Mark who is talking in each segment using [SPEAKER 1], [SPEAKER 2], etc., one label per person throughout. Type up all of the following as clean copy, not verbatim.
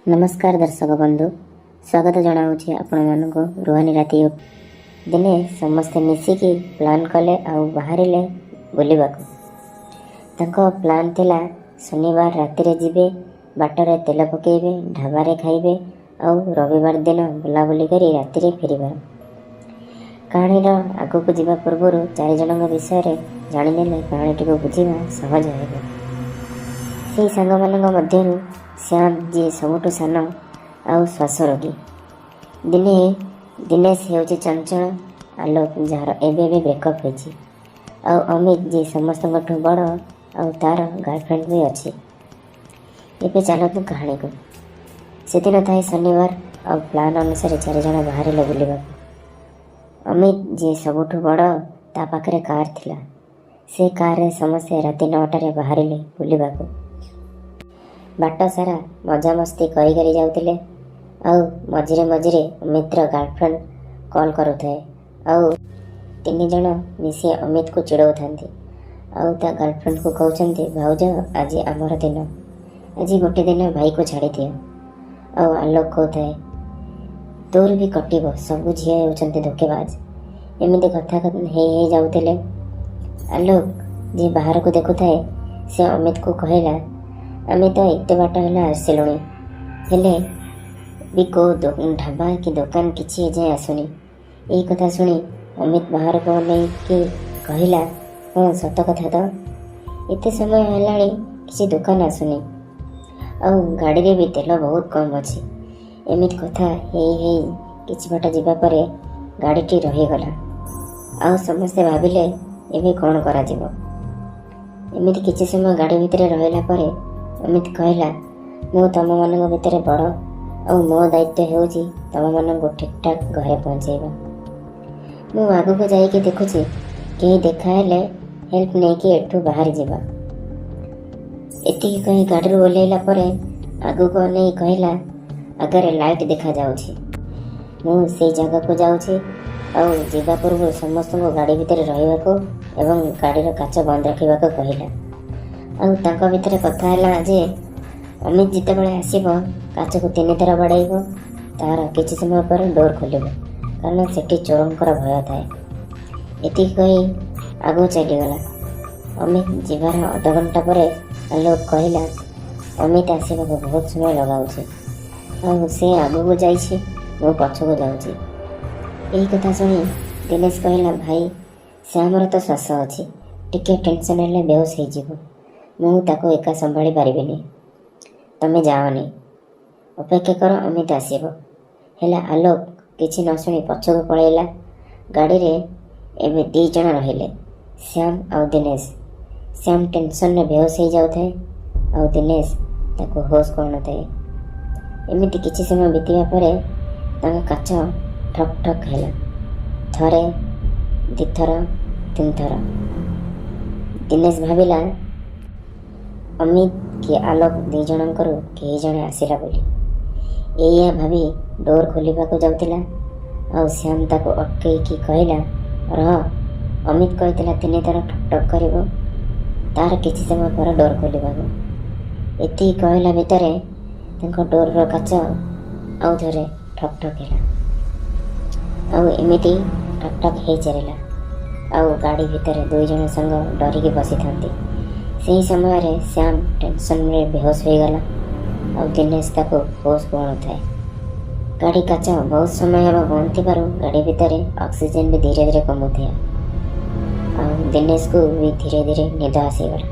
[SPEAKER 1] ନମସ୍କାର ଦର୍ଶକ ବନ୍ଧୁ, ସ୍ୱାଗତ ଜଣାଉଛି ଆପଣମାନଙ୍କୁ ରୁହାନି ରାତି। ଦିନେ ସମସ୍ତେ ମିଶିକି ପ୍ଲାନ୍ କଲେ ଆଉ ବାହାରିଲେ ବୁଲିବାକୁ। ତାଙ୍କ ପ୍ଲାନ୍ ଥିଲା, ଶନିବାର ରାତିରେ ଯିବେ, ବାଟରେ ତେଲ ପକାଇବେ, ଢାବାରେ ଖାଇବେ ଆଉ ରବିବାର ଦିନ ବୁଲାବୁଲି କରି ରାତିରେ ଫେରିବେ। କାହାଣୀର ଆଗକୁ ଯିବା ପୂର୍ବରୁ ଚାରିଜଣଙ୍କ ବିଷୟରେ ଜାଣିନେଲେ କାହାଣୀଟିକୁ ବୁଝିବା ସହଜ ହେବ। ସେଇ ସାଙ୍ଗମାନଙ୍କ ମଧ୍ୟରୁ ଶ୍ୟାମ, ଯିଏ ସବୁଠୁ ସାନ ଆଉ ଶ୍ୱାସ ରୋଗୀ। ଦିନେଶ ହେଉଛି ଚଞ୍ଚଳ। ଆଲୋକ, ଯାହାର ଏବେ ଏବେ ବ୍ରେକଅପ୍ ହୋଇଛି। ଆଉ ଅମିତ, ଯିଏ ସମସ୍ତଙ୍କଠୁ ବଡ଼ ଆଉ ତାର ଗାର୍ଲଫ୍ରେଣ୍ଡ ବି ଅଛି। ଏବେ ଚାଲନ୍ତୁ କାହାଣୀକୁ। ସେଦିନ ଥାଏ ଶନିବାର ଆଉ ପ୍ଲାନ୍ ଅନୁସାରେ ଚାରିଜଣ ବାହାରିଲେ ବୁଲିବାକୁ। ଅମିତ, ଯିଏ ସବୁଠୁ ବଡ଼, ତା ପାଖରେ କାର୍ ଥିଲା। ସେ କାର୍ରେ ସମସ୍ତେ ରାତି 9ଟାରେ ବାହାରିଲେ ବୁଲିବାକୁ। ବାଟ ସାରା ମଜାମସ୍ତି କରି କରି ଯାଉଥିଲେ ଆଉ ମଝିରେ ମଝିରେ ଅମିତର ଗାର୍ଲଫ୍ରେଣ୍ଡ କଲ୍ କରୁଥାଏ ଆଉ ତିନି ଜଣ ମିଶି ଅମିତକୁ ଚିଡ଼ଉଥାନ୍ତି ଆଉ ତା ଗାର୍ଲଫ୍ରେଣ୍ଡକୁ କହୁଛନ୍ତି, "ଭାଉଜ, ଆଜି ଆମର ଦିନ, ଆଜି ଗୋଟେ ଦିନ ଭାଇକୁ ଛାଡ଼ିଦିଅ।" ଆଉ ଆଲୋକ କହୁଥାଏ, "ତୋର ବି କଟିବ, ସବୁ ଝିଅ ହେଉଛନ୍ତି ଧୋକେବାଜ।" ଏମିତି କଥା ହେଇ ହେଇ ଯାଉଥିଲେ। ଆଲୋକ, ଯିଏ ବାହାରକୁ ଦେଖୁଥାଏ, ସେ ଅମିତକୁ କହିଲା, "ଆମେ ତ ଏତେ ବାଟ ହେଲା ଆସିଲୁଣି, ହେଲେ ବି କେଉଁ ଢାବା କି ଦୋକାନ କିଛି ଏଯାଏଁ ଆସୁନି।" ଏଇ କଥା ଶୁଣି ଅମିତ ବାହାରକୁ ଅନେଇକି କହିଲା, "ହଁ, ସତ କଥା ତ, ଏତେ ସମୟ ହେଲାଣି କିଛି ଦୋକାନ ଆସୁନି ଆଉ ଗାଡ଼ିରେ ବି ତେଲ ବହୁତ କମ୍ ଅଛି।" ଏମିତି କଥା ହେଇ ହେଇ କିଛି ବାଟ ଯିବା ପରେ ଗାଡ଼ିଟି ରହିଗଲା ଆଉ ସମସ୍ତେ ଭାବିଲେ, ଏବେ କ'ଣ କରାଯିବ? ଏମିତି କିଛି ସମୟ ଗାଡ଼ି ଭିତରେ ରହିଲା ପରେ ଅମିତ କହିଲା, "ମୁଁ ତମମାନଙ୍କ ଭିତରେ ବଡ଼ ଆଉ ମୋ ଦାୟିତ୍ୱ ହେଉଛି ତମମାନଙ୍କୁ ଠିକ୍ଠାକ୍ ଘରେ ପହଞ୍ଚେଇବା। ମୁଁ ଆଗକୁ ଯାଇକି ଦେଖୁଛି, କେହି ଦେଖାହେଲେ ହେଲ୍ପ ନେଇକି ଏଠୁ ବାହାରି ଯିବା।" ଏତିକି କହି ଗାଡ଼ିରୁ ଓହ୍ଲାଇଲା ପରେ ଆଗକୁ ଅନେଇ କହିଲା, "ଆଗରେ ଲାଇଟ୍ ଦେଖାଯାଉଛି, ମୁଁ ସେଇ ଜାଗାକୁ ଯାଉଛି।" ଆଉ ଯିବା ପୂର୍ବରୁ ସମସ୍ତଙ୍କୁ ଗାଡ଼ି ଭିତରେ ରହିବାକୁ ଏବଂ ଗାଡ଼ିର କାଚ ବନ୍ଦ ରଖିବାକୁ କହିଲା। ଆଉ ତାଙ୍କ ଭିତରେ କଥା ହେଲା ଯେ ଅମିତ ଯେତେବେଳେ ଆସିବ, କାଚକୁ ତିନିଥର ବାଡ଼େଇବ, ତାର କିଛି ସମୟ ପରେ ଡୋର୍ ଖୋଲିବ, କାରଣ ସେଠି ଚୋରଙ୍କର ଭୟ ଥାଏ। ଏତିକି କହି ଆଗକୁ ଚାଲିଗଲା। ଅମିତ ଯିବାର ଅଧଘଣ୍ଟା ପରେ ଆଲୋକ କହିଲା, "ଅମିତ ଆସିବାକୁ ବହୁତ ସମୟ ଲଗାଉଛି ଆଉ ସେ ଆଗକୁ ଯାଇଛି, ମୁଁ ପଛକୁ ଯାଉଛି।" ଏହି କଥା ଶୁଣି ଦିନେଶ କହିଲା, "ଭାଇ, ଶ୍ୟାମର ତ ଶ୍ୱାସ ଅଛି, ଟିକେ ଟେନସନ୍ ହେଲେ ବେହୋସ ହେଇଯିବ। ମୁଁ ତାକୁ ଏକା ସମ୍ଭାଳି ପାରିବିନି। ତମେ ଯାଅନି, ଅପେକ୍ଷା କର, ଅମିତ ଆସିବ।" ହେଲେ ଆଲୋକ କିଛି ନ ଶୁଣି ପଛକୁ ପଳେଇଲା। ଗାଡ଼ିରେ ଏବେ ଦୁଇ ଜଣ ରହିଲେ, ଶ୍ୟାମ ଆଉ ଦିନେଶ। ଶ୍ୟାମ ଟେନସନରେ ବେହୋସ ହେଇଯାଉଥାଏ ଆଉ ଦିନେଶ ତାକୁ ହୋସ କରୁନଥାଏ। ଏମିତି କିଛି ସମୟ ବିତିବା ପରେ ତାଙ୍କ କାଚ ଠକ୍ ଠକ୍ ହେଲା, ଥରେ, ଦୁଇଥର, ତିନିଥର। ଦିନେଶ ଭାବିଲା ଅମିତ କି ଆଲୋକ ଦୁଇ ଜଣଙ୍କରୁ କେହି ଜଣେ ଆସିଲା ବୋଲି। ଏଇଆ ଭାବି ଡୋର୍ ଖୋଲିବାକୁ ଯାଉଥିଲା ଆଉ ଶ୍ୟାମ ତାକୁ ଅଟକେଇକି କହିଲା, "ରହ, ଅମିତ କହିଥିଲା ତିନିଥର ଠକ୍ ଠକ୍ କରିବ, ତାର କିଛି ସମୟ ପରେ ଡୋର୍ ଖୋଲିବାକୁ।" ଏତିକି କହିଲା ଭିତରେ ତାଙ୍କ ଡୋର୍ର କାଚ ଆଉ ଥରେ ଠକ୍ ଠକ୍ ହେଲା ଆଉ ଏମିତି ଠକ୍ ଠକ୍ ହେଇ ଚାଲିଲା ଆଉ ଗାଡ଼ି ଭିତରେ ଦୁଇ ଜଣ ସାଙ୍ଗ ଡରିକି ବସିଥାନ୍ତି। ସେହି ସମୟରେ ଶ୍ୟାମ ଟେନସନରେ ବେହୋସ ହୋଇଗଲା ଆଉ ଦିନେଶ ତାକୁ ହୋସକୁ ଆଣୁଥାଏ। ଗାଡ଼ି କାଚ ବହୁତ ସମୟ ହେବ ବନ୍ଦ ଥିବାରୁ ଗାଡ଼ି ଭିତରେ ଅକ୍ସିଜେନ୍ ବି ଧୀରେ ଧୀରେ କମୁଥାଏ ଆଉ ଦିନେଶକୁ ବି ଧୀରେ ଧୀରେ ନିଦ ଆସିଗଲା।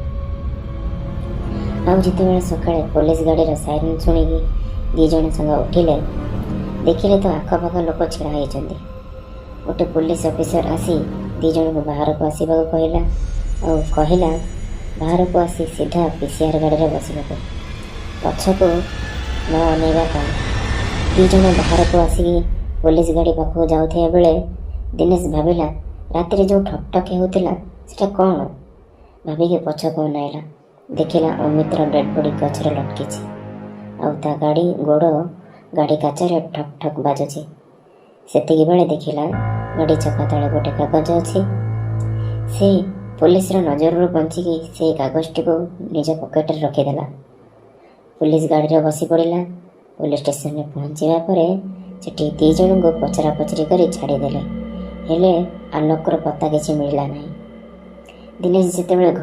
[SPEAKER 1] ଆଉ ଯେତେବେଳେ ସକାଳେ ପୋଲିସ ଗାଡ଼ିର ସାଇରନ୍ ଶୁଣିକି ଦୁଇ ଜଣ ସାଙ୍ଗ ଉଠିଲେ, ଦେଖିଲେ ତ ଆଖପାଖ ଲୋକ ଛିଡ଼ା ହେଇଛନ୍ତି। ଗୋଟେ ପୋଲିସ ଅଫିସର ଆସି ଦୁଇ ଜଣଙ୍କୁ ବାହାରକୁ ଆସିବାକୁ କହିଲା ଆଉ କହିଲା ବାହାରକୁ ଆସି ସିଧା ପିସିଆର ଗାଡ଼ିରେ ବସିବାକୁ, ପଛକୁ ନ ଅନେଇବା ପାଇଁ। ଦୁଇ ଜଣ ବାହାରକୁ ଆସିକି ପୋଲିସ ଗାଡ଼ି ପାଖକୁ ଯାଉଥିବା ବେଳେ ଦିନେଶ ଭାବିଲା, ରାତିରେ ଯେଉଁ ଠକ୍ ଠକ୍ ହେଉଥିଲା ସେଟା କ'ଣ? ଭାବିକି ପଛକୁ ଅନାଇଲା। ଦେଖିଲା ଅମିତର ଡେଡ୍ ବଡି ଗଛରେ ଲଟକିଛି ଆଉ ତା ଗାଡ଼ି ଗୋଡ଼ ଗାଡ଼ି କାଚରେ ଠକ୍ ଠକ୍ ବାଜୁଛି। ସେତିକି ବେଳେ ଦେଖିଲା ଗାଡ଼ି ଚକା ତଳେ ଗୋଟେ କାଗଜ ଅଛି। ସେ ପୋଲିସର ନଜରରୁ ବଞ୍ଚିକି ସେଇ କାଗଜଟିକୁ ନିଜ ପକେଟରେ ରଖିଦେଲା। ପୋଲିସ ଗାଡ଼ିରେ ବସି ପଡ଼ିଲା। ପୋଲିସ ପୋଲିସ ଷ୍ଟେସନରେ ପହଞ୍ଚିବା ପରେ ସେଠି 2 ଜଣଙ୍କୁ ପଚରା ପଚରି କରି ଛାଡ଼ିଦେଲେ। ହେଲେ ଆଲୋକର ପତ୍ତା କିଛି ମିଳିଲା ନାହିଁ। ଦିନେଶ ଯେତେବେଳେ